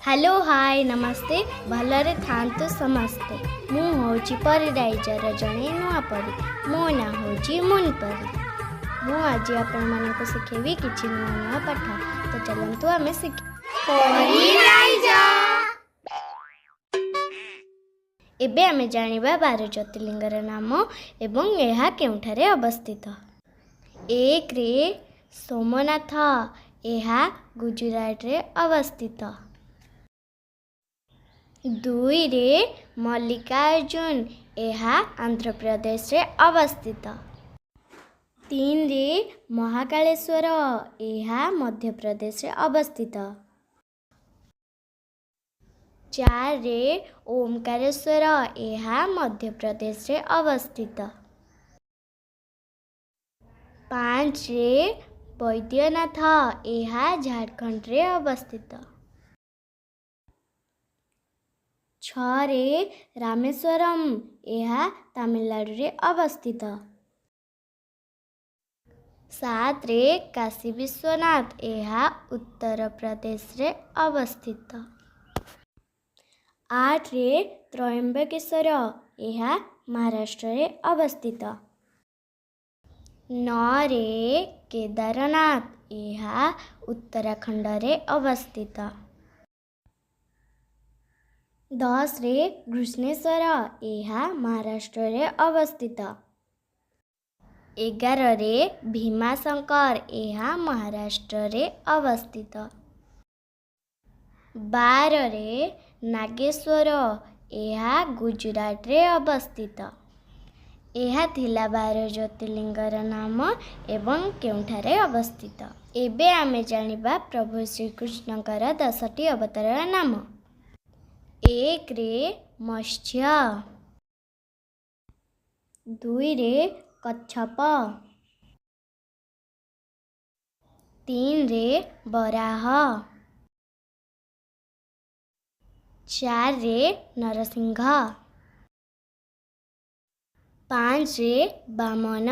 Hello, ହାଏ, ନମସ୍ତେ। ଭଲରେ ଥାଆନ୍ତୁ ସମସ୍ତେ। ମୁଁ ହେଉଛି ପରୀ ରାଇଜର ଜଣେ ନୂଆ ପରୀ। ମୋ ନାଁ ହେଉଛି ମୁନ୍ ପରୀ। ମୁଁ ଆଜି ଆପଣମାନଙ୍କୁ ଶିଖେଇବି କିଛି ନୂଆ ନୂଆ ପାଠ। ତ ଚାଲନ୍ତୁ ଆମେ ଶିଖି ପରୀ ରାଇଜ। ଏବେ ଆମେ ଜାଣିବା 12 ଜ୍ୟୋତିର୍ଲିଙ୍ଗର ନାମ ଏବଂ ଏହା କେଉଁଠାରେ ଅବସ୍ଥିତ। 1ରେ ସୋମନାଥ, ଏହା ଗୁଜୁରାଟରେ ଅବସ୍ଥିତ। 2ରେ ମଲ୍ଲିକାର୍ଜୁନ, ଏହା ଆନ୍ଧ୍ରପ୍ରଦେଶରେ ଅବସ୍ଥିତ। 3ରେ ମହାକାଳେଶ୍ୱର, ଏହା ମଧ୍ୟପ୍ରଦେଶରେ ଅବସ୍ଥିତ। 4ରେ ଓମକାରେଶ୍ୱର, ଏହା ମଧ୍ୟପ୍ରଦେଶରେ ଅବସ୍ଥିତ। 5ରେ ବୈଦ୍ୟନାଥ, ଏହା ଝାଡ଼ଖଣ୍ଡରେ ଅବସ୍ଥିତ। 6ରେ ରାମେଶ୍ୱରମ, ଏହା ତାମିଲନାଡ଼ୁରେ ଅବସ୍ଥିତ। 7ରେ କାଶୀ ବିଶ୍ୱନାଥ, ଏହା ଉତ୍ତରପ୍ରଦେଶରେ ଅବସ୍ଥିତ। 8ରେ ତ୍ରୟମ୍ବକେଶ୍ୱର, ଏହା ମହାରାଷ୍ଟ୍ରରେ ଅବସ୍ଥିତ। 9ରେ କେଦାରନାଥ, ଏହା ଉତ୍ତରାଖଣ୍ଡରେ ଅବସ୍ଥିତ। 10ରେ ଘୃଷ୍ଣେଶ୍ୱର, ଏହା ମହାରାଷ୍ଟ୍ରରେ ଅବସ୍ଥିତ। 11ରେ ଭୀମାଶଙ୍କର, ଏହା ମହାରାଷ୍ଟ୍ରରେ ଅବସ୍ଥିତ। 12ରେ ନାଗେଶ୍ୱର, ଏହା ଗୁଜୁରାଟରେ ଅବସ୍ଥିତ। ଏହା ଥିଲା 12 ଜ୍ୟୋତିର୍ଲିଙ୍ଗର ନାମ ଏବଂ କେଉଁଠାରେ ଅବସ୍ଥିତ। ଏବେ ଆମେ ଜାଣିବା ପ୍ରଭୁ ଶ୍ରୀକୃଷ୍ଣଙ୍କର 10ଟି ଅବତାରର ନାମ। 1ରେ ମତ୍ସ୍ୟ, 2ରେ କଚ୍ଛପ, 3ରେ ବରାହ, 4ରେ ନରସିଂହ, 5ରେ ବାମନ,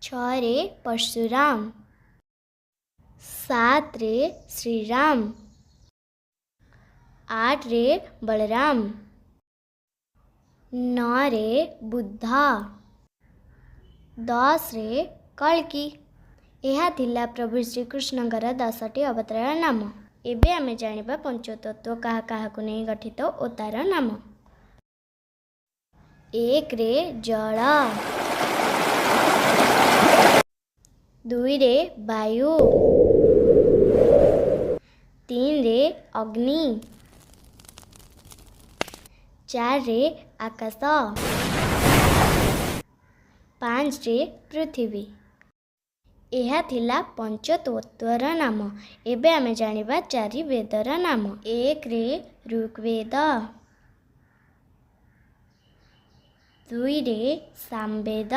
6ରେ ପରଶୁରାମ, 7ରେ ଶ୍ରୀରାମ, 8ରେ ବଳରାମ, 9ରେ ବୁଦ୍ଧ, 10ରେ କଳ୍କି। ଏହା ଥିଲା ପ୍ରଭୁ ଶ୍ରୀକୃଷ୍ଣଙ୍କର 10ଟି ଅବତାରର ନାମ। ଏବେ ଆମେ ଜାଣିବା ପଞ୍ଚତତ୍ତ୍ୱ କାହା କାହାକୁ ନେଇ ଗଠିତ ଓ ତାର ନାମ। 1ରେ ଜଳ, 2ରେ ବାୟୁ, 3ରେ ଅଗ୍ନି, 4ରେ ଆକାଶ, 5ରେ ପୃଥିବୀ। ଏହା ଥିଲା ପଞ୍ଚତତ୍ତ୍ୱର ନାମ। ଏବେ ଆମେ ଜାଣିବା ଚାରି ବେଦର ନାମ। 1ରେ ଋଗ୍ବେଦ, 2ରେ ସାମବେଦ,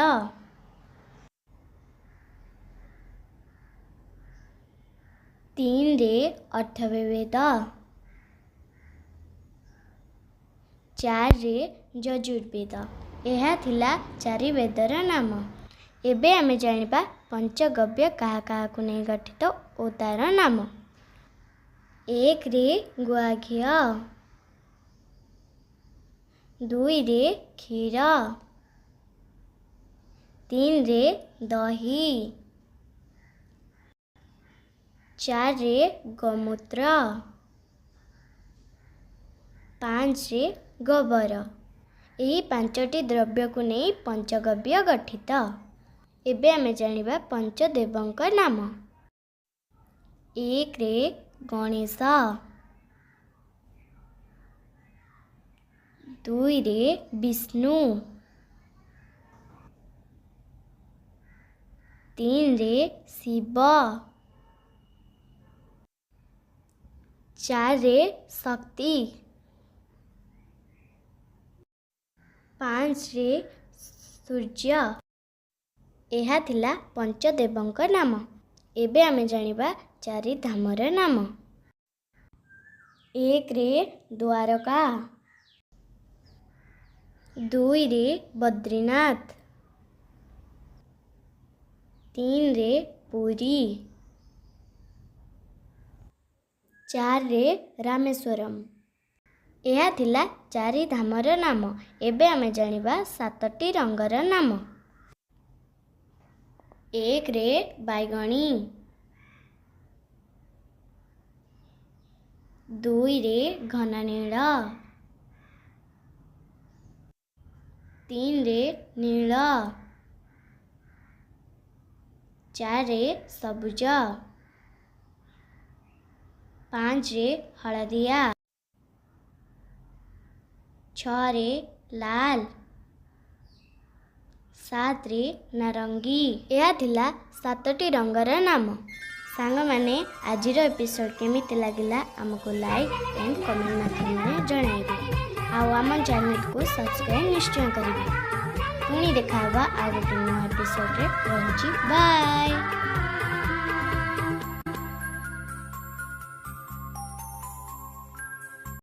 3ରେ ଅଥର୍ବବେଦ, 4ରେ ଯଜୁର୍ବେଦ। ଏହା ଥିଲା ଚାରି ବେଦର ନାମ। ଏବେ ଆମେ ଜାଣିବା ପଞ୍ଚଗବ୍ୟ କାହା କାହାକୁ ନେଇ ଗଠିତ ଓ ତାର ନାମ। 1ରେ ଗୁଆ ଘିଅ, 2ରେ କ୍ଷୀର, 3ରେ ଦହି, 4ରେ ଗୋମୂତ୍ର, 5ରେ ଗୋବର। ଏହି 5ଟି ଦ୍ରବ୍ୟକୁ ନେଇ ପଞ୍ଚଗବ୍ୟ ଗଠିତ। ଏବେ ଆମେ ଜାଣିବା ପଞ୍ଚଦେବଙ୍କ ନାମ। 1ରେ ଗଣେଶ, 2ରେ ବିଷ୍ଣୁ, 3ରେ ଶିବ, 4ରେ ଶକ୍ତି, 5ରେ ସୂର୍ଯ୍ୟ। ଏହା ଥିଲା ପଞ୍ଚଦେବଙ୍କ ନାମ। ଏବେ ଆମେ ଜାଣିବା ଚାରି ଧାମର ନାମ। 1ରେ ଦ୍ୱାରକା, 2ରେ ବଦ୍ରିନାଥ, 3ରେ ପୁରୀ, 4ରେ ରାମେଶ୍ୱରମ। ଏହା ଥିଲା 4 ଧାମର ନାମ। ଏବେ ଆମେ ଜାଣିବା 7ଟି ରଙ୍ଗର ନାମ। 1ରେ ବାଇଗଣୀ, 2ରେ ଘନ ନୀଳ, 3ରେ ନୀଳ, 4ରେ ସବୁଜ, 5ରେ ହଳଦିଆ, 6ରେ ଲାଲ, 7ରେ ନାରଙ୍ଗୀ। ଏହା ଥିଲା 7ଟି ରଙ୍ଗର ନାମ। ସାଙ୍ଗମାନେ, ଆଜିର ଏପିସୋଡ଼ କେମିତି ଲାଗିଲା ଆମକୁ ଲାଇକ୍ ଆଣ୍ଡ କମେଣ୍ଟ ମାଧ୍ୟମରେ ଜଣାଇବେ। ଆଉ ଆମ ଚ୍ୟାନେଲକୁ ସବସ୍କ୍ରାଇବ୍ ନିଶ୍ଚୟ କରିବେ। ପୁଣି ଦେଖା ହେବା ଆଉ ଗୋଟେ ନୂଆ ଏପିସୋଡ଼ରେ। ରହୁଛି, ବାଏ।